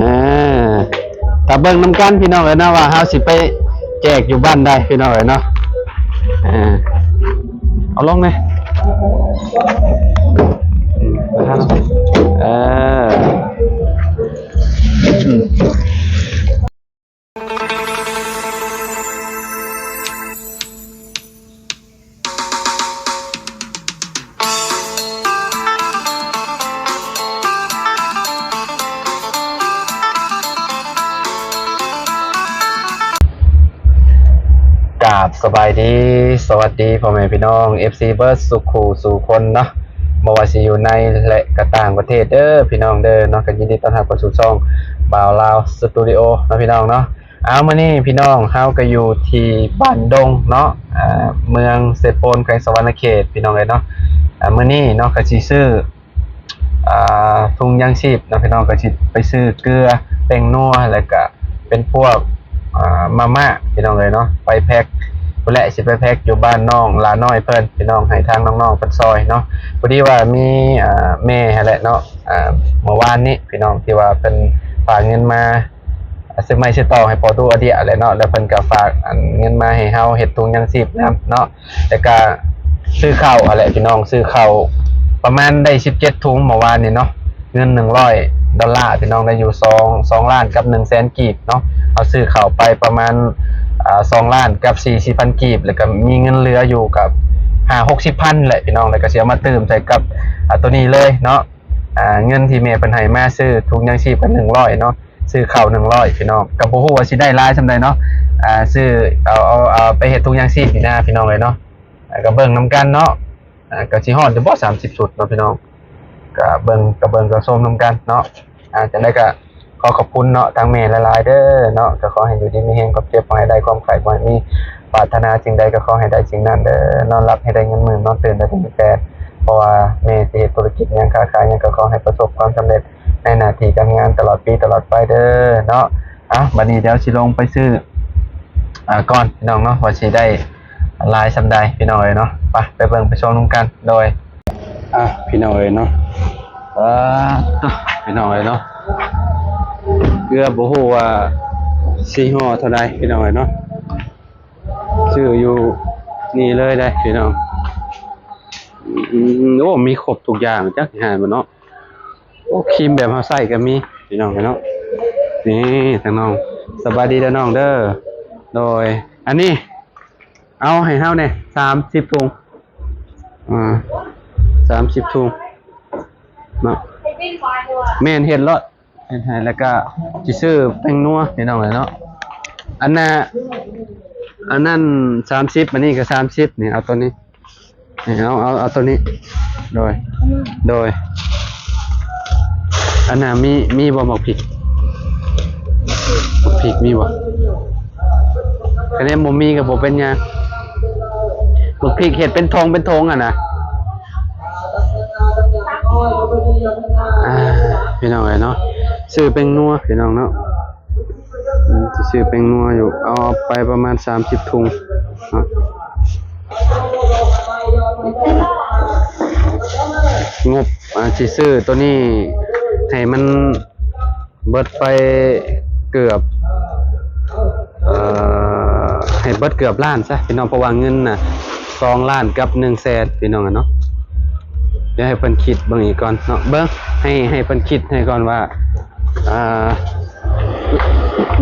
ອ່າ ຖ້າເບິ່ງນຳກັນພີ່ນ້ອງເອີຍເນາະ ວ່າເຮົາຊິໄປແຈກຢູ່ບ້ານໃດພີ່ນ້ອງເອີຍເນາະ. ອ່າ ເອົາລົງແດ່. ເອີ ອືມ. ກາບສະບາຍດີ ສະຫວັດດີພໍ່ແມ່ພີ່ນ້ອງ ເອັຟຊີ ເບິດສູ່ຄູ່ສູ່ຄົນເນາະ. ບໍ່ວ່າຊິຢູ່ໃນ ແລະ ກະຕ່າງປະເທດເດີພີ່ນ້ອງເດີເນາະ. ກໍຍິນດີຕ້ອນຮັບເຂົ້າສູ່ຊ່ອງບ່າວລາວສະຕູດິໂອເນາະພີ່ນ້ອງເນາະ. ເອົາ ມື້ນີ້ພີ່ນ້ອງ ເຮົາກໍຢູ່ທີ່ບ້ານດົງເນາະ ອ່າ ເມືອງເຊໂປນ ແຂວງສະຫວັນນະເຂດ ພີ່ນ້ອງເອີຍເນາະ. ອ່າ ມື້ນີ້ເນາະ ກໍຊິຊື້ ອ່າ ທຸງຍາງຊີບເນາະພີ່ນ້ອງ ກໍຊິໄປຊື້ເກືອ ແປ້ງນົວ ແລ້ວກະເປັນພວກ ອ່າ ມາມ່າ ພີ່ນ້ອງເອີຍເນາະ ໄປແພັກພຸ້ນແຫຼະ ຊິໄປແພັກຢູ່ບ້ານນ້ອງຫຼ້ານ້ອຍເພິ່ນ ພີ່ນ້ອງ ໃຫ້ທາງນ້ອງໆເພິ່ນຊ່ອຍເນາະ. ພໍດີວ່າມີ ອ່າ ແມ່ຫັ້ນແຫຼະເນາະ ອ່າ ເມື່ອວານນີ້ພີ່ນ້ອງ ທີ່ວ່າເພິ່ນຝາກເງິນມາ ອ່າ ຊື້ໄມ້ຊື້ຕອກໃຫ້ພໍ່ຕູ້ອາເດຍແຫຼະເນາະ ແລ້ວເພິ່ນກໍຝາກອັນເງິນມາໃຫ້ເຮົາເຮັດທຸງຍາງຊີບນຳເນາະ. ແລ້ວກະຊື້ເຂົ້າຫັ້ນແຫຼະພີ່ນ້ອງ ຊື້ເຂົ້າປະມານໄດ້ສິບເຈັດທຸງເມື່ອວານນີ້ເນາະ ເງິນໜຶ່ງຮ້ອຍດອນລາພີ່ນ້ອງ ໄດ້ຢູ່ສອງ ສອງລ້ານກັບໜຶ່ງແສນກີບເນາະ. ເຮົາຊື້ເຂົ້າໄປປະມານ ອ່າ ສອງລ້ານກັບສີ່ສິບພັນກີບ ແລ້ວກະມີເງິນເຫຼືອຢູ່ກັບຫ້າຫົກສິບພັນແຫຼະພີ່ນ້ອງ ແລ້ວກະຊິເອົາມາຕື່ມໃສ່ກັບ ອ່າ ໂຕນີ້ເລີຍເນາະ. ອ່າ ເງິນທີ່ແມ່ເພິ່ນໃຫ້ມາຊື້ທຸງຍາງຊີບກັນໜຶ່ງຮ້ອຍເນາະ ຊື້ເຂົ້າໜຶ່ງຮ້ອຍພີ່ນ້ອງ ກໍບໍ່ຮູ້ວ່າຊິໄດ້ຫຼາຍສ່ຳໃດເນາະ. ອ່າ ຊື້ ເອົາ ເອົາ ເອົາໄປເຮັດທຸງຍາງຊີບນີ້ນະພີ່ນ້ອງເອີຍເນາະ. ອ່າ ກໍເບິ່ງນຳກັນເນາະ ອ່າ ກໍຊິຮອດຢູ່ບໍ່ສາມສິບຊຸດເນາະພີ່ນ້ອງ ກໍເບິ່ງ ກໍເບິ່ງກໍຊົມນຳກັນເນາະ. ອ່າ ຈັ່ງໃດກໍຂໍຂອບຄຸນເນາະ ທາງແມ່ຫຼາຍໆເດີເນາະ ກໍຂໍໃຫ້ຢູ່ດີມີແຮງ ຄວາມເຈັບບໍ່ໃຫ້ໄດ້ ຄວາມໄຂ້ບໍ່ໃຫ້ມີ ປາດຖະໜາສິ່ງໃດກໍຂໍໃຫ້ໄດ້ສິ່ງນັ້ນເດີ. ນອນຫຼັບໃຫ້ໄດ້ເງິນໝື່ນ ນອນຕື່ນໄດ້ເງິນແສນ ເພາະວ່າແມ່ຊິເຮັດທຸລະກິດຫຍັງ ຄ້າຂາຍຫຍັງ ກໍຂໍໃຫ້ປະສົບຄວາມສຳເລັດ ໃນໜ້າທີ່ການງານຕະຫຼອດປີຕະຫຼອດໄປເດີເນາະ. ເອົາ ບັດນີ້ດຽວຊິລົງໄປຊື້ ອ່າ ກ່ອນພີ່ນ້ອງເນາະ ວ່າຊິໄດ້ຫຼາຍສ່ຳໃດພີ່ນ້ອງເອີຍເນາະ. ໄປ ໄປເບິ່ງໄປຊົມນຳກັນ ໂດຍ ອ່າ ພີ່ນ້ອງເອີຍເນາະ. ປາດໂທ້ ພີ່ນ້ອງເອີຍເນາະ ເກືອບບໍ່ຮູ້ວ່າຊິຫໍ່ເທົ່າໃດພີ່ນ້ອງເອີຍເນາະ. ຊື້ຢູ່ນີ້ເລີຍເດ້ພີ່ນ້ອງ. ອືມ ໂອ້ ມີຄົບທຸກຢ່າງ ຈັກຊິຫາຍບໍ່ເນາະ. ໂອ້ ຄຣີມແບບເຮົາໃຊ້ກໍມີພີ່ນ້ອງເນາະ. ນີ້ທາງນ້ອງ ສະບາຍດີເດີນ້ອງເດີ. ໂດຍ ອັນນີ້ເອົາໃຫ້ເຮົາແດ່ສາມສິບຖົງ ອ່າ ສາມສິບຖົງເນາະ. ແມ່ນ ເຮັດໂລດ ເຮັດໃຫ້ ແລ້ວກະຊິຊື້ແປ້ງນົວພີ່ນ້ອງເອີຍເນາະ. ອັນນ່າ ອັນນັ້ນສາມສິບ ອັນນີ້ກໍສາມສິບ ນີ້ ເອົາໂຕນີ້ ນີ້ ເອົາ ເອົາ ເອົາໂຕນີ້. ໂດຍ ໂດຍ ອັນນ່າ ມີ ມີບໍ່ໝາກພິກ? ໝາກພິກມີບໍ່? ຄັນແມ່ນບໍ່ມີກໍບໍ່ເປັນຫຍັງ ໝາກພິກເຮັດເປັນຖົງເປັນຖົງຫັ້ນນະ. ອ່າ ພີ່ນ້ອງເອີຍເນາະ ຊື້ແປ້ງນົວພີ່ນ້ອງເນາະ. ອືມ ຊິຊື້ແປ້ງນົວຢູ່ ເອົາໄປປະມານສາມສິບຖົງເນາະ. ງົບ ອ່າ ຊິຊື້ໂຕນີ້ໃຫ້ມັນ ເບິດໄປເກືອບ ເອີ ໃຫ້ເບິດເກືອບລ້ານຊະພີ່ນ້ອງ ເພາະວ່າເງິນນະສອງລ້ານກັບໜຶ່ງແສນພີ່ນ້ອງເນາະ. ດຽວໃຫ້ເພິ່ນຄິດເບິ່ງອີກກ່ອນເນາະ ເບິ່ງ ໃຫ້ ໃຫ້ເພິ່ນຄິດໃຫ້ກ່ອນວ່າ ອ່າ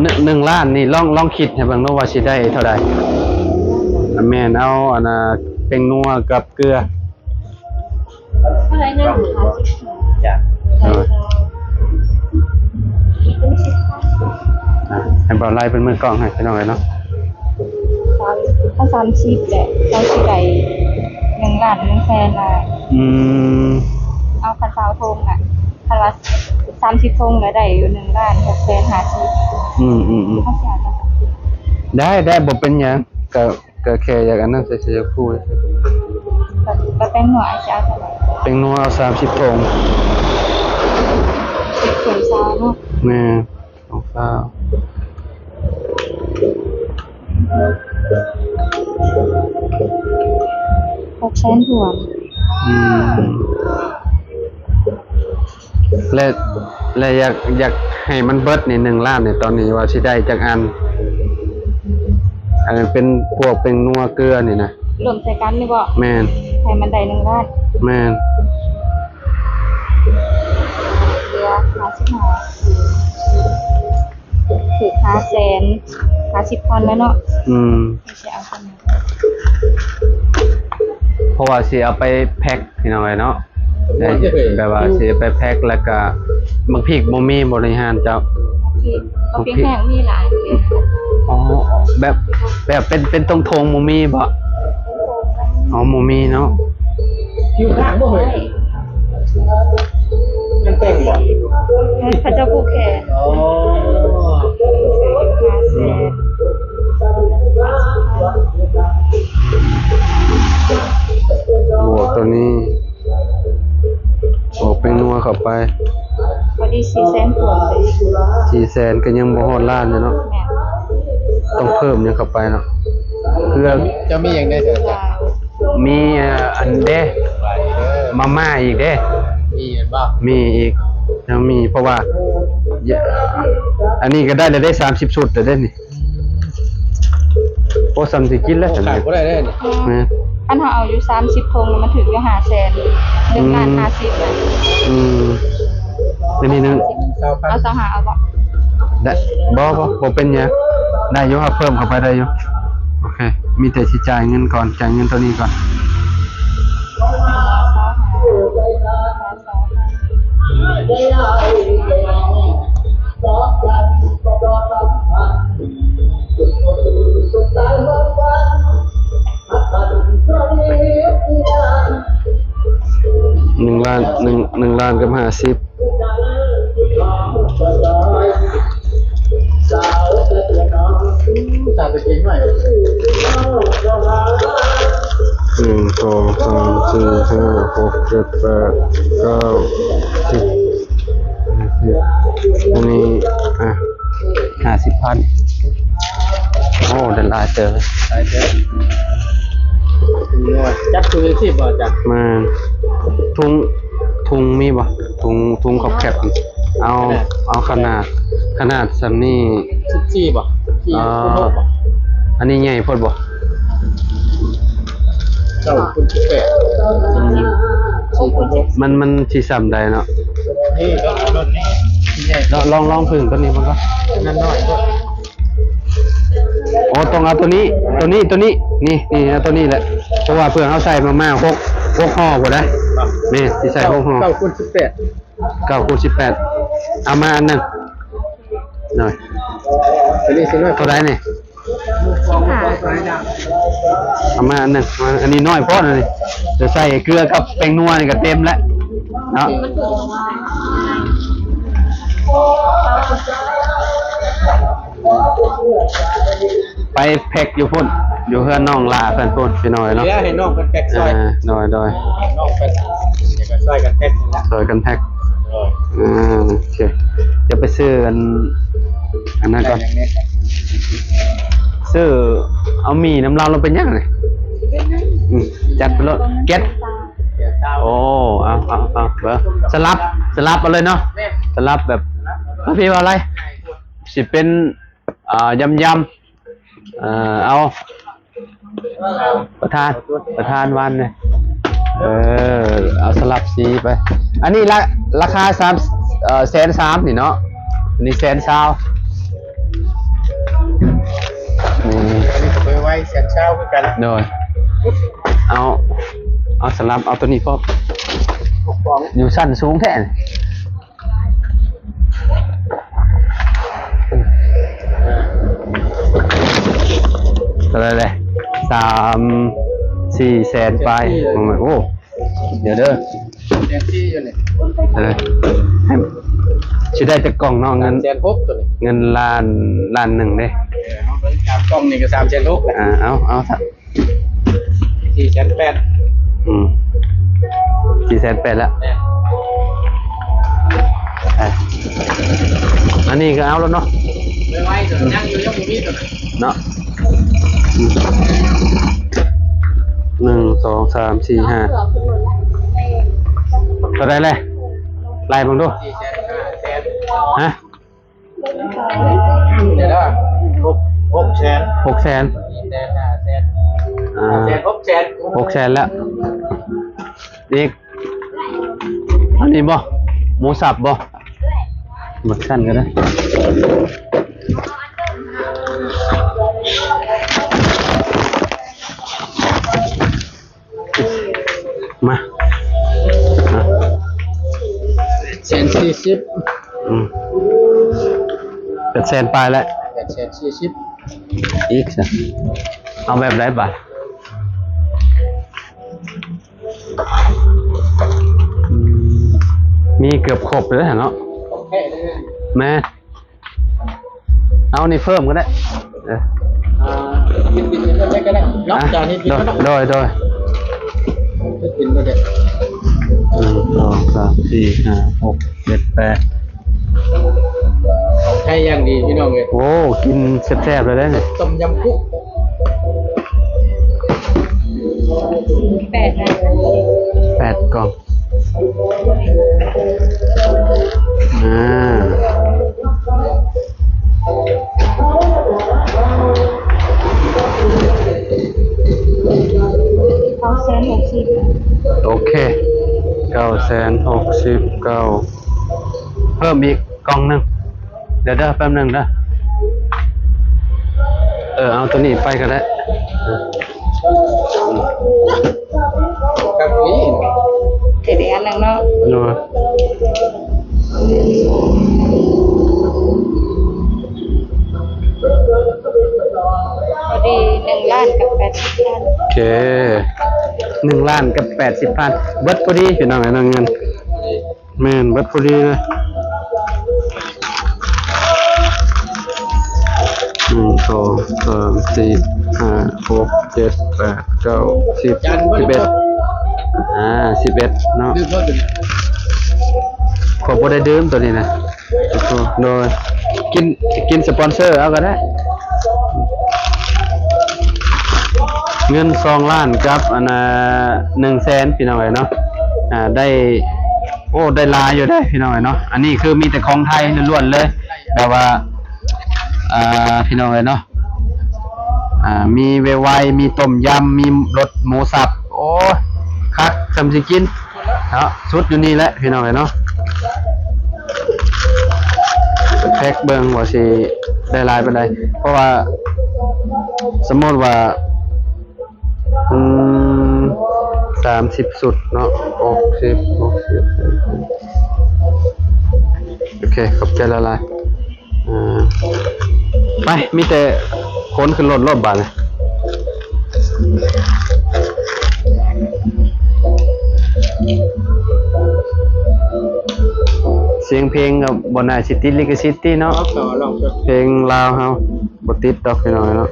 ໜຶ່ງ ໜຶ່ງລ້ານນີ້ ລອງ ລອງຄິດໃຫ້ເບິ່ງເນາະວ່າຊິໄດ້ເທົ່າໃດ. ແມ່ນ ເອົາອັນນ່າ ແປ້ງນົວກັບເກືອ ເທົ່າໃດນະ? ຫ້າສິບ ຈ້ະ ເອີ ອ່ະ ໃຫ້ບ່າວໄລ່ເປັນມືກ້ອງໃຫ້ພີ່ນ້ອງເອີຍເນາະ. ເອົາສາມສິບແຫຼະ ເຮົາຊິໄດ້ໜຶ່ງລ້ານໜຶ່ງແສນນະ. ອືມ ເອົາຄັນຊາວຖົງນະ ຄັນວ່າສາມສິບຖົງລະໄດ້ຢູ່ໜຶ່ງລ້ານຫົກແສນຫ້າສິບ. ອືມໆໆ ເຮົາຊິເອົາຈັກ ໄດ້ ໄດ້ ບໍ່ເປັນຫຍັງ ກະ ກໍແຄ່ຢາກອັນນັ້ນ ໃສ່ ໃສ່ຢາກພູ ກໍ ກໍແປ້ງນົວອ້າຍຊິເອົາເທົ່າໃດ? ແປ້ງນົວເອົາສາມສິບຖົງ ສິບຖົງຊາວເນາະ. ແມ່ນ ຖົງຊາວ ຫົກແສນຖ້ວນ. ອືມ ແລະ ແລະ ຢາກ ຢາກ ໃຫ້ມັນເບິດນີ້ໜຶ່ງລ້ານນີ້ ຕອນນີ້ວ່າຊິໄດ້ຈັກອັນ? ອັນນັ້ນເປັນພວກແປ້ງນົວເກືອນີ້ນະ ລວມໃສ່ກັນນີ້ບໍ? ແມ່ນ ໃຫ້ມັນໄດ້ໜຶ່ງລ້ານ. ແມ່ນ ເຫຼືອຫ້າສິບຫ້າ ຖືກຫ້າແສນຫ້າສິບພັນແລ້ວເນາະ. ອືມ ຊິເອົາສ່ຳນີ້ ເພາະວ່າຊິເອົາໄປແພັກ ພີ່ນ້ອງເອີຍເນາະ ແບບວ່າຊິໄປແພັກ ແລ້ວກະບັກພິກບໍ່ມີບໍ ໃນຮ້ານເຈົ້າ? ບັກພິກ ບັກພິກແຫ້ງມີຫຼາຍ. ອໍ ແບບ ແບບເປັນ ເປັນຖົງໆ ບໍ່ມີບໍ? ອໍ ບໍ່ມີເນາະ. ຢູ່ຂ້າງບໍ່ເຮີ້ຍ? ງານແຕ່ງບໍ່? ເຂົາເຈົ້າຜູກແຂນ. ອໍ ບວກໂຕນີ້ ບວກແປ້ງນົວເຂົ້າໄປ ພໍດີສີ່ແສນກວ່າ. ສີ່ແສນກໍຍັງບໍ່ຮອດລ້ານຢູ່ເນາະ. ແມ່ນ ຕ້ອງເພີ່ມຫຍັງເຂົ້າໄປເນາະ ເພື່ອ ເຈົ້າມີຫຍັງແດ່ເຈົ້າ? ມີ ເອີ ອັນເດ້ ມາມ່າອີກເດ້. ມີແມ່ນບໍ່? ມີອີກ ຍັງມີ ເພາະວ່າ ອັນນີ້ກໍໄດ້ແລ້ວເດ້ ສາມສິບຊຸດແລ້ວເດ້ນີ້. ໂອ້ ສ່ຳຊິກິນແລ້ວ ຂາຍບໍ່ໄດ້ເດ້ນີ້. ແມ່ນ ຄັນເຮົາເອົາຢູ່ສາມສິບຖົງ ມັນຖືກຢູ່ຫ້າແສນ ໜຶ່ງລ້ານຫ້າສິບ. ອືມ ອັນນີ້ໜຶ່ງ ເອົາຊາວຫ້າ ເອົາບໍ່? ໄດ້ ບໍ່ ບໍ່ ບໍ່ເປັນຫຍັງ ໄດ້ຢູ່ ເຮົາເພີ່ມເຂົ້າໄປໄດ້ຢູ່. ໂອເຄ ມີແຕ່ຊິຈ່າຍເງິນກ່ອນ ຈ່າຍເງິນໂຕນີ້ກ່ອນ. ໜຶ່ງລ້ານ ໜຶ່ງ ໜຶ່ງລ້ານກັບຫ້າສິບ. ໜຶ່ງ ສອງ ສາມ ສີ່ ຫ້າ ຫົກ ເຈັດ ແປດ ເກົ້າ ສິບ ອັນນີ້ ອ່ະ ຫ້າສິບພັນ. ໂອ້ ໄດ້ຫຼາຍເຕີບ ຫຼາຍເຕີບ. ຈັກຖົງຈັ່ງຊີ້ບໍ່ຈັກ? ແມ່ນ ຖົງ ຖົງມີບໍ່? ຖົງ ຖົງຂອບແຄບ ເອົາ ຂະໜາດ ເອົາຂະໜາດ ຂະໜາດສ່ຳນີ້ ສິບສີ່ບໍ່? ສິບສີ່ ເອີ ຄູນຫົກບໍ່? ອັນນີ້ໃຫຍ່ໂພດບໍ່? ເກົ້າຄູນສິບແປດ. ອືມ ມັນ ມັນຊິສ່ຳໃດເນາະ? ນີ້ ລອງ ລອງ ລອງເພິ່ງໂຕນີ້ເບິ່ງກ່ອນ. ນັ້ນນ້ອຍໂພດ. ອໍ ຕ້ອງເອົາໂຕນີ້ ໂຕນີ້ ໂຕນີ້ ນີ້ ນີ້ ເອົາໂຕນີ້ແຫຼະ ເພາະວ່າເພື່ອເຮົາໃສ່ມາມ່າຫົກ ຫົກຫໍ່ພຸ້ນນະ. ແມ່ນ ຊິໃສ່ຫົກຫໍ່. ເກົ້າຄູນສິບແປດ ເກົ້າຄູນສິບແປດ. ເອົາມາອັນໜຶ່ງ ໜ້ອຍ ໂຕນີ້ຊິນ້ອຍ ເທົ່າໃດນີ້? ສິບຫ້າ. ເອົາມາອັນໜຶ່ງ ອັນນີ້ນ້ອຍໂພດ ອັນນີ້ຈະໃສ່ເກືອກັບແປ້ງນົວນີ້ກໍເຕັມແລ້ວເນາະ. ໄປແພັກຢູ່ພຸ້ນ ຢູ່ເຮືອນນ້ອງຫຼ້າເພິ່ນພຸ້ນ ພີ່ນ້ອງເອີຍເນາະ. ເຫຼືອໃຫ້ນ້ອງເພິ່ນແພັກຊ່ອຍ. ອ່າ ໂດຍ ໂດຍ ນ້ອງເພິ່ນ ກໍຊ່ອຍກັນແພັກຫັ້ນແຫຼະ ຊ່ອຍກັນແພັກ. ໂດຍ ອ່າ ໂອເຄ ຈະໄປຊື້ອັນ ອັນນັ້ນກ່ອນ. ຊື້ເອົາໝີ່ນຳລາວ ລາວເປັນຫຍັງນີ້? ອືມ ຈັດໄປໂລດ ເກັດ. ໂອ້ ເອົາ ເອົາ ເອົາ ເບິ່ງ ສະຫຼັບ ສະຫຼັບເອົາເລີຍເນາະ. ສະຫຼັບແບບ ມາພີ່ວ່າໄລ ຊິເປັນ ອ່າ ຍຳໆ ເອີ ເອົາ ປະທານ ປະທານວັນນີ້ ເອີ ເອົາສະຫຼັບສີໄປ. ອັນນີ້ລາ ລາຄາສາມ ເອີ ແສນສາມນີ້ເນາະ. ອັນນີ້ແສນຊາວ ນີ້ ອັນນີ້ກໍໄປໄວ້ແສນຊາວຄືກັນ. ໂດຍ ເອົາ ເອົາສະຫຼັບ ເອົາໂຕນີ້ພ້ອມ ຢູ່ຊັ້ນສູງແທ້. ເທົ່າໃດເລີຍ? ສາມ ສີ່ແສນປາຍ. ໂອ້ ດຽວເດີ ແສນສີ່ຢູ່ນີ້. ເອີ ໃຫ້ ຊິໄດ້ຈັກກ່ອງເນາະ? ເງິນ ສາມແສນຫົກ ໂຕນີ້ ເງິນລ້ານ ລ້ານໜຶ່ງເດ້. ເອີ ເອົາໄປສາມກ່ອງນີ້ກໍສາມແສນຫົກແຫຼະ. ອ່າ ເອົາ ເອົາ ສີ່ແສນແປດ. ອືມ ສີ່ແສນແປດແລ້ວ. ແມ່ນ ອ່ະ ອັນນີ້ກໍເອົາແລ້ວເນາະ. ໄວໆ ຕົວນັ້ນຍັງຢູ່ ຍັງບໍ່ມີຕົວນັ້ນເນາະ. ອືມ ໜຶ່ງ ສອງ ສາມ ສີ່ ຫ້າ ເທົ່າໃດແຫຼະ? ໄລ່ເບິ່ງດູ. ສີ່ແສນ ຫ້າແສນ. ຮະ? ເດີ ຫົກ ຫົກແສນ ຫົກແສນ ແສນ ຫ້າແສນ ອ່າ ຫ້າແສນ ຫົກແສນ ຫົກແສນແລ້ວ ອີກ ອັນນີ້ບໍ່? ໝູສັບບໍ່? ບັກຊັ້ນກໍໄດ້ ມາ ມາ ແສນສີ່ສິບ ອືມ ແປດແສນປາຍແລ້ວ ແປດແສນສີ່ສິບ ອີກຊະ ເອົາແບບໃດບາດ? ອືມ ມີເກືອບຄົບເລີຍເນາະ ແມ່ນ ເອົານີ້ເພີ່ມກໍໄດ້ ເອີ ອ່າ ປິດ ປິດ ປິດ ປິດກໍໄດ້ເນາະ ອ່ະ ຈານນີ້ປິດ ໂດຍ ກໍໄດ້ ໂດຍ ໂດຍ ປິດກໍໄດ້ ໜຶ່ງ ສອງ ສາມ ສີ່ ຫ້າ ຫົກ ເຈັດ ແປດ ຂອງໄທຢ່າງດີພີ່ນ້ອງເອີຍ ໂອ້ ກິນແຊບໆ ເລີຍເດ້ນີ້ ຕົ້ມຍຳກຸ້ງ ແປດ ແປດກ່ອງ ອ່າ ເກົ້າແສນຫົກສິບ ໂອເຄ ເກົ້າແສນຫົກສິບເກົ້າ ເພີ່ມອີກກ່ອງໜຶ່ງ ດຽວເດີ ແປັບໜຶ່ງເດີ ເອີ ເອົາໂຕນີ້ໄປກໍໄດ້ ກັບນີ້ ເຮັດອີກອັນໜຶ່ງເນາະ ໂດຍ ພໍດີ ໜຶ່ງລ້ານກັບແປດສິບພັນ ໂອເຄ ໜຶ່ງລ້ານກັບແປດສິບພັນ ເບິດພໍດີພີ່ນ້ອງເອີຍ ເງິນ ແມ່ນ ເບິດພໍດີເລີຍ ໜຶ່ງ ສອງ ສາມ ສີ່ ຫ້າ ຫົກ ເຈັດ ແປດ ເກົ້າ ສິບ ສິບເອັດ ອ່າ ສິບເອັດເນາະ ຂ້ອຍບໍ່ໄດ້ດື່ມໂຕນີ້ນະ ໂດຍ ກິນ ກິນສະປອນເຊີເອົາກໍໄດ້ ເງິນສອງລ້ານກັບ ອັນນ່າ ໜຶ່ງແສນ ພີ່ນ້ອງເອີຍເນາະ ອ່າ ໄດ້ ໂອ້ ໄດ້ຫຼາຍຢູ່ເດ້ພີ່ນ້ອງເອີຍເນາະ ອັນນີ້ຄືມີແຕ່ຂອງໄທລ້ວນໆ ເລີຍ ແບບວ່າ ອ່າ ພີ່ນ້ອງເອີຍເນາະ ອ່າ ມີໄວໆ ມີຕົ້ມຍຳ ມີລົດໝູສັບ ໂອ້ຍ ຄັກ ສ່ຳຊິກິນເນາະ ສຸດຢູ່ນີ້ແຫຼະພີ່ນ້ອງເອີຍເນາະ ແພັກເບິ່ງວ່າຊິໄດ້ຫຼາຍປານໃດ ເພາະວ່າ ສົມມຸດວ່າ ອືມ ສາມສິບຊຸດເນາະ ຫົກສິບ ຫົກສິບ ໂອເຄ ຂອບໃຈຫຼາຍໆ ອ່າ ໄປ ມີແຕ່ຂົນຂຶ້ນລົດໂລດບາດນີ້ ສຽງເພງກໍບໍ່ໜ້າຊິຕິດລິຂະສິດຕິເນາະ ເພງລາວເຮົາ ບໍ່ຕິດດອກພີ່ນ້ອງເນາະ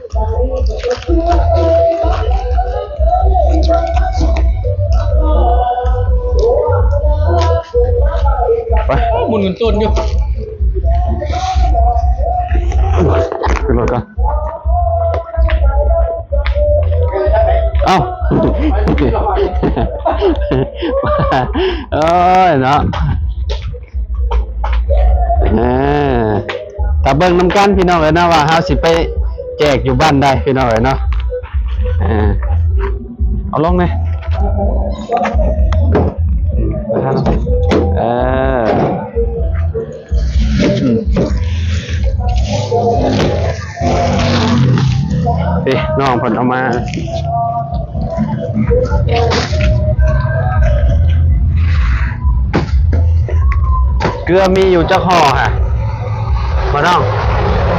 ໄປ ໂອ້ ໝູນເປັນໂຕນຢູ່ ຂຶ້ນລົດກ່ອນ ເອົ້າ ໂອ້ຍເນາະ ເອີ ຖ້າເບິ່ງນຳກັນພີ່ນ້ອງເອີຍເນາະ ວ່າເຮົາຊິໄປແຈກຢູ່ບ້ານໃດພີ່ນ້ອງເອີຍເນາະ ເອີ ເອົາລົງແດ່ ເອີ ອືມ ເດ້ ນ້ອງເພິ່ນເອົາມາ ເກືອມີຢູ່ຈັກຫໍ່ຫະ ບໍ່ນ້ອງ?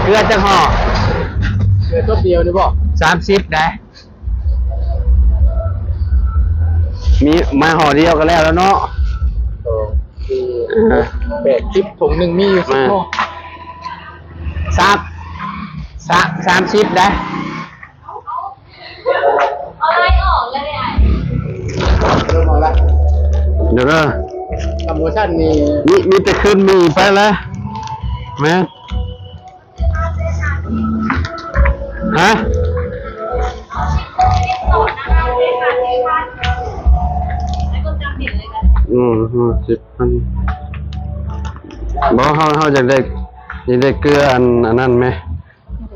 ເກືອຈັກຫໍ່? ເກືອຕົວດຽວນີ້ບໍ່? ສາມສິບໄດ໋. ມີມາຫໍ່ດຽວກໍແລ້ວແລ້ວເນາະ. ສອງ ສີ່ ແປດ ສິບ ຖົງໜຶ່ງມີຢູ່ສິບຫໍ່. ສາມ ສາມ ສາມສິບໄດ໋. ເລີ່ມເອົາລະ ເດີ ໂປຣໂມຊັນນີ້ ມີ ມີແຕ່ຄືນນີ້ໄປລະ ແມ່ນ. ຮະ? ອືມ ຫ້າສິບພັນ ບໍ່ ເຮົາ ເຮົາຢາກໄດ້ ນີ້ໄດ້ເກືອອັນ ອັນນັ້ນແມ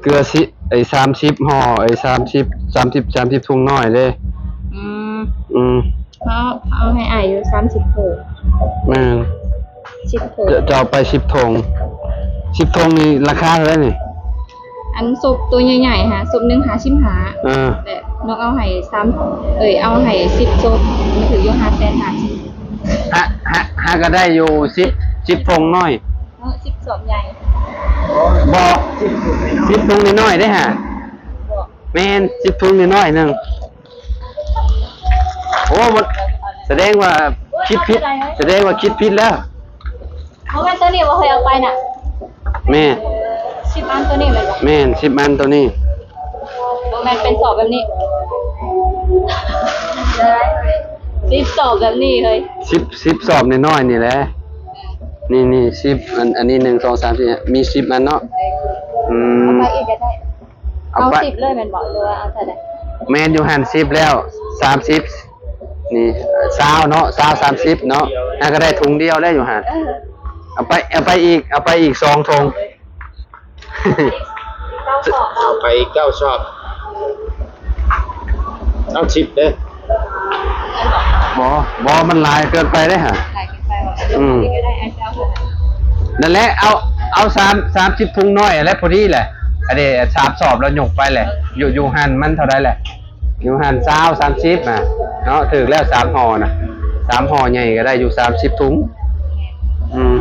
ເກືອຊິ ໄອ້ສາມສິບຫໍ່ ໄອ້ສາມສິບ ສາມສິບ ສາມສິບຖົງນ້ອຍເດ້. ອືມ ອືມ ເຮົາ ເຮົາໃຫ້ອ້າຍຢູ່ສາມສິບຖົງ. ແມ່ນ ສິບຖົງ ຈະ ຈະເອົາໄປສິບຖົງ. ສິບຖົງນີ້ລາຄາເທົ່າໃດນີ້? ອັນສົບໂຕໃຫຍ່ໆຫາ ສົບໜຶ່ງຫ້າສິບຫ້າ. ເອີ ແລະ ນ້ອງເອົາໃຫ້ສາມ ເອີຍ ເອົາໃຫ້ສິບສົບ ມັນຖືກຢູ່ຫ້າແສນຫ້າສິບ. ຫາ ຫາ ຫາກໍໄດ້ຢູ່ສິບ ສິບຖົງນ້ອຍ. ເອີ ສິບສອບໃຫຍ່. ບໍ່ ສິບຖົງນ້ອຍໆເດ້ຫາ. ບໍ່ ແມ່ນ ສິບຖົງນ້ອຍໆໜຶ່ງ. ໂອ້ ມັນສະແດງວ່າຄິດຜິດ ສະແດງວ່າຄິດຜິດແລ້ວ. ບໍ່ແມ່ນໂຕນີ້ບໍ່ເຄີຍເອົາໄປນະ. ແມ່ນ ສິບອັນໂຕນີ້ແມ່ນບໍ່? ແມ່ນ ສິບອັນໂຕນີ້. ບໍ່ແມ່ນເປັນສອບແບບນີ້ ສິບສອບແບບນີ້ເຮີ້ຍ. ສິບ ສິບສອບນ້ອຍໆນີ້ແຫຼະ. ນີ້ ນີ້ ສິບອັນ ອັນນີ້ ໜຶ່ງ ສອງ ສາມ ສີ່ ມີສິບອັນເນາະ. ອືມ ເອົາໄປອີກກໍໄດ້. ເອົາ ເອົາໄປສິບເລີຍແມ່ນບໍ່ ຫຼືວ່າເອົາເທົ່າໃດ? ແມ່ນ ຢູ່ຫັ້ນສິບແລ້ວ ສາມສິບ ນີ້ ຊາວເນາະ ຊາວ ສາມສິບເນາະ. ຫາກໍໄດ້ຖົງດຽວແລ້ວຢູ່ຫັ້ນ. ເອີ ເອົາໄປ ເອົາໄປອີກ ເອົາໄປອີກສອງຖົງ. ເອົາໄປອີກເກົ້າສອບ. ເອົາສິບເດີ້. ບໍ່ ບໍ່ ມັນຫຼາຍເກີນໄປເດ້ຫະ. ຫຼາຍເກີນໄປບໍ່? ອືມ ກໍໄດ້ ອັນເຈົ້າເທົ່ານັ້ນ. ນັ້ນແຫຼະ ເອົາ ເອົາສາມ ສາມສິບຖົງນ້ອຍແຫຼະ ພໍດີແຫຼະ. ອັນນີ້ສາມສອບແລ້ວຍົກໄປແຫຼະ. ຢູ່ ຢູ່ຫັ້ນມັນເທົ່າໃດແຫຼະ? ຢູ່ຫັ້ນຊາວ ສາມສິບນະເນາະ. ຖືກແລ້ວສາມຫໍ່ນະ ສາມຫໍ່ໃຫຍ່ກໍໄດ້ຢູ່ສາມສິບຖົງ. ອືມ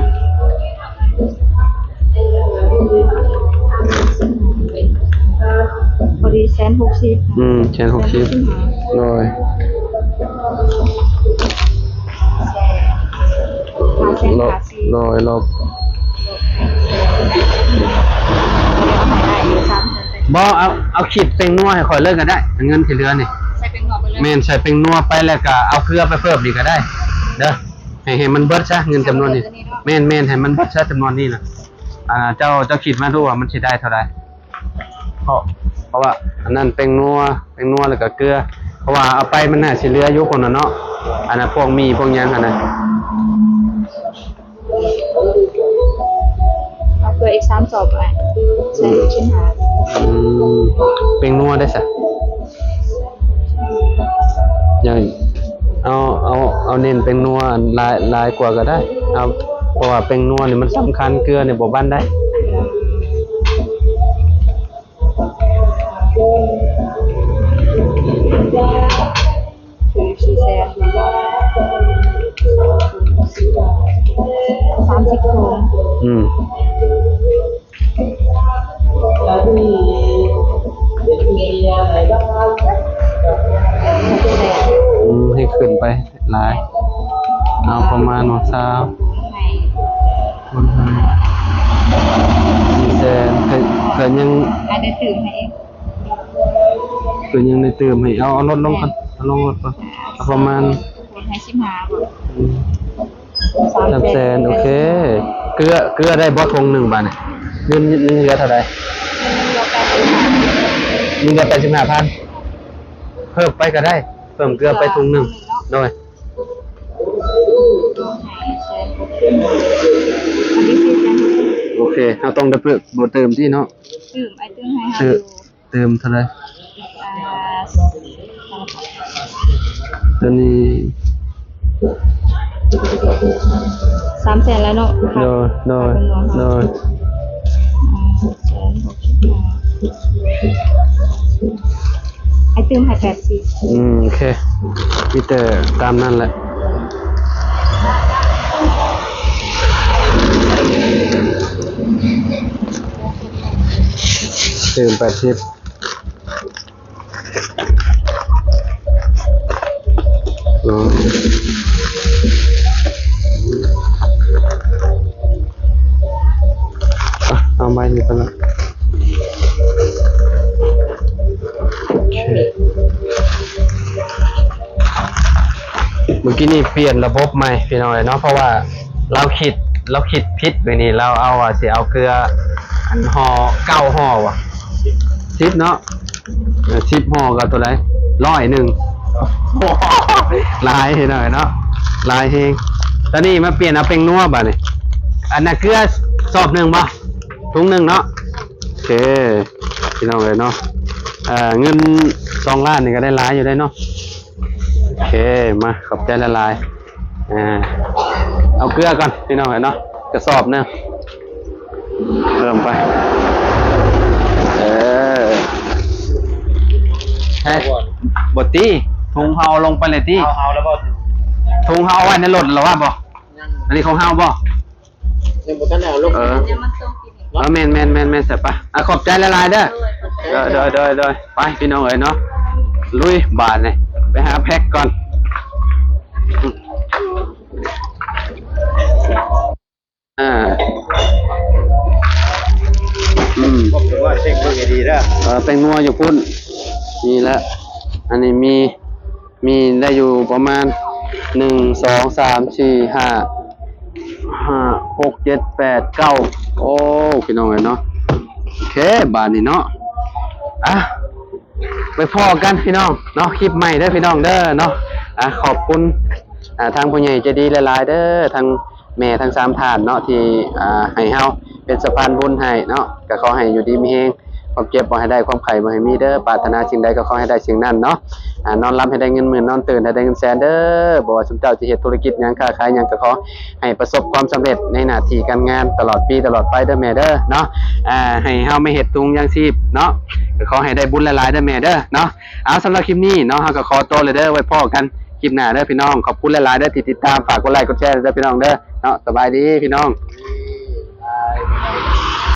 ພໍດີແສນຫົກສິບ. ອືມ ແສນຫົກສິບ. ໂດຍ ຫ້າແສນຫ້າສິບ ໂດຍ ລົບ ບໍ່ ເອົາ ເອົາຂີດແປ້ງນົວໃຫ້ຂ້ອຍເລີຍກໍໄດ້ ເງິນທີ່ເຫຼືອນີ້. ໃສ່ແປ້ງນົວໄປເລີຍ. ແມ່ນ ໃສ່ແປ້ງນົວໄປ ແລ້ວກໍເອົາເກືອໄປເພີ່ມອີກກໍໄດ້ເດີ້. ໃຫ້ ໃຫ້ມັນເບິດຊະ ເງິນຈຳນວນນີ້. ໃຫ້ມັນເບິດຕົວນີ້ເນາະ. ແມ່ນໆ ໃຫ້ມັນເບິດຊະຈຳນວນນີ້ນະ. ອ່າ ເຈົ້າ ເຈົ້າຄິດມາດູວ່າມັນຊິໄດ້ເທົ່າໃດ? ເພາະ ເພາະວ່າອັນນັ້ນແປ້ງນົວ ແປ້ງນົວ ແລ້ວກໍເກືອ. ເພາະວ່າເອົາໄປມັນໜ້າຊິເຫຼືອຢູ່ພຸ້ນນະເນາະ. ອັນນັ້ນພວກໝີ່ພວກຫຍັງຫັ້ນນະ. ເອົາເກືອອີກສາມສອບໄວ້ ໃສ່ ອືມ ສິບຫ້າ. ອືມ ແປ້ງນົວໄດ້ຊະ? ຢ່າ ເອົາ ເອົາ ເອົາເນັ້ນແປ້ງນົວຫຼາຍ ຫຼາຍກວ່າກໍໄດ້. ເອົາ ເພາະວ່າແປ້ງນົວນີ້ມັນສຳຄັນ ເກືອນີ້ບໍ່ບັນໄດ້. ສາມສິບຖົງ. ອືມ ອືມ ໃຫ້ຂຶ້ນໄປຫຼາຍ. ເອົາປະມານວ່າຊາວ ຄູນໃຫ້ສີ່ແສນ ກໍ ກໍຍັງ ອາດຈະຕື່ມໃຫ້ອີກ ກໍຍັງໄດ້ຕື່ມໃຫ້. ເອົາ ເອົາລົດລົງກ່ອນ ເອົາລົງລົດກ່ອນ. ເອົາປະມານ ຄູນໃຫ້ສິບຫ້າ ອືມ ສາມແສນ ໂອເຄ. ເກືອ ເກືອໄດ້ບໍ່ຖົງໜຶ່ງບາດນີ້? ເງິນ ເງິນເຫຼືອເທົ່າໃດ? ເງິນເຫຼືອແປດສິບຫ້າພັນ. ເພີ່ມໄປກໍໄດ້ ເພີ່ມເກືອໄປຖົງໜຶ່ງ. ໂດຍ ໂອເຄ ເຮົາຕ້ອງໄດ້ເພີ່ມ ບໍ່ຕື່ມຕິເນາະ. ຕື່ມ ອ້າຍຕື່ມໃຫ້ເຮົາຢູ່. ຕື່ມເທົ່າໃດ? ອ່າ ຕົວນີ້ ສາມແສນແລ້ວເນາະ. ໂດຍ ໂດຍ ໂດຍ. ອ່າ ແສນຫົກສິບຫ້າ ອ້າຍຕື່ມໃຫ້ແປດສິບ. ອືມ ໂອເຄ ມີແຕ່ຕາມນັ້ນແຫຼະ. ຕື່ມແປດສິບ. ເນາະ ອ່ະ ເອົາໄມ້ນີ້ໄປລະ. ໂອເຄ ເມື່ອກີ້ນີ້ປ່ຽນລະບົບໃໝ່ພີ່ນ້ອງເອີຍເນາະ ເພາະວ່າລາວຄິດ ລາວຄິດຜິດມື້ນີ້ ລາວເອົາວ່າຊິເອົາເກືອ ອັນຫໍ່ ເກົ້າຫໍ່ຫວາ ສິບເນາະ. ເອີ ສິບຫໍ່ກໍເທົ່າໃດ? ຮ້ອຍໜຶ່ງ. ຫຼາຍພີ່ນ້ອງເນາະ ຫຼາຍແຮງ. ຕອນນີ້ມາປ່ຽນເອົາແປ້ງນົວບາດນີ້. ອັນນັ້ນເກືອສອບໜຶ່ງບໍ່? ທຸງໜຶ່ງເນາະ. ໂອເຄ ພີ່ນ້ອງເອີຍເນາະ, ເອີ ເງິນສອງລ້ານນີ້ກໍໄດ້ຫຼາຍຢູ່ເດ້ເນາະ. ໂອເຄ ມາ ຂອບໃຈຫຼາຍໆ. ອ່າ ເອົາເກືອກ່ອນພີ່ນ້ອງເອີຍເນາະ, ກະສອບໜຶ່ງ ເພີ່ມໄປ. ເອີ ເຮັດ ບໍ່ຕິ ທຸງເຮົາເອົາລົງໄປເລີຍຕິ. ເຮົາ ເຮົາແລ້ວບໍ່? ທຸງເຮົາເອົາໄວ້ໃນລົດແລ້ວວ່າບໍ່? ຍັງ ອັນນີ້ຂອງເຮົາບໍ່? ຍັງບໍ່ທັນໄດ້ເອົາລົງ. ເອີ ເອີ ແມ່ນໆໆໆ ໃສ່ປະ. ອ່ະ ຂອບໃຈຫຼາຍໆເດີ. ໂດຍ ໂດຍ ໂດຍ ໂດຍ. ໄປ ພີ່ນ້ອງເອີຍເນາະ, ລຸຍບາດນີ້ ໄປຫາແພັກກ່ອນ. ອ່າ ອືມ ຄວບຖ້ວນ ເຊັກເບິ່ງໃຫ້ດີເດີ. ເອີ ແປ້ງນົວຢູ່ພຸ້ນ ນີ້ແຫຼະ. ອັນນີ້ມີ ມີໄດ້ຢູ່ປະມານ ໜຶ່ງ ສອງ ສາມ ສີ່ ຫ້າ ຫ້າ ຫົກ ເຈັດ ແປດ ເກົ້າ. ໂອ້ ພີ່ນ້ອງເອີຍເນາະ. ໂອເຄ ບາດນີ້ເນາະ ອ່ະ ໄປພໍ້ກັນພີ່ນ້ອງເນາະ, ຄລິບໃໝ່ເດີພີ່ນ້ອງເດີເນາະ. ອ່າ ຂອບຄຸນ ອ່າ ທາງຜູ້ໃຫຍ່ໃຈດີຫຼາຍໆເດີ, ທາງແມ່ທັງສາມທ່ານເນາະ ທີ່ ອ່າ ໃຫ້ເຮົາເປັນສະພານບຸນໃຫ້ເນາະ. ກໍຂໍໃຫ້ຢູ່ດີມີແຮງ, ຄວາມເຈັບບໍ່ໃຫ້ໄດ້, ຄວາມໄຂ້ບໍ່ໃຫ້ມີເດີ. ປາດຖະໜາສິ່ງໃດກໍຂໍໃຫ້ໄດ້ສິ່ງນັ້ນເນາະ. ອ່າ ນອນຫຼັບໃຫ້ໄດ້ເງິນໝື່ນ, ນອນຕື່ນໃຫ້ໄດ້ເງິນແສນເດີ. ບໍ່ວ່າຊຸມເຈົ້າຈະເຮັດທຸລະກິດຫຍັງ, ຄ້າຂາຍຫຍັງ, ກໍຂໍໃຫ້ປະສົບຄວາມສຳເລັດໃນໜ້າທີ່ການງານຕະຫຼອດປີຕະຫຼອດໄປເດີແມ່ເດີເນາະ. ອ່າ ໃຫ້ເຮົາມາເຮັດທຸງຍາງຊີບເນາະ, ກໍຂໍໃຫ້ໄດ້ບຸນຫຼາຍໆເດີແມ່ເດີເນາະ. ເອົາ ສຳລັບຄລິບນີ້ເນາະ ເຮົາກໍຂໍໂຕເລີຍເດີ, ໄວ້ພໍ້ກັນຄລິບໜ້າເດີພີ່ນ້ອງ. ຂອບຄຸນຫຼາຍໆເດີທີ່ຕິດຕາມ, ຝາກກົດໄລກົດແຊເດີພີ່ນ້ອງເດີເນາະ. ສະບາຍດີພີ່ນ້ອງ.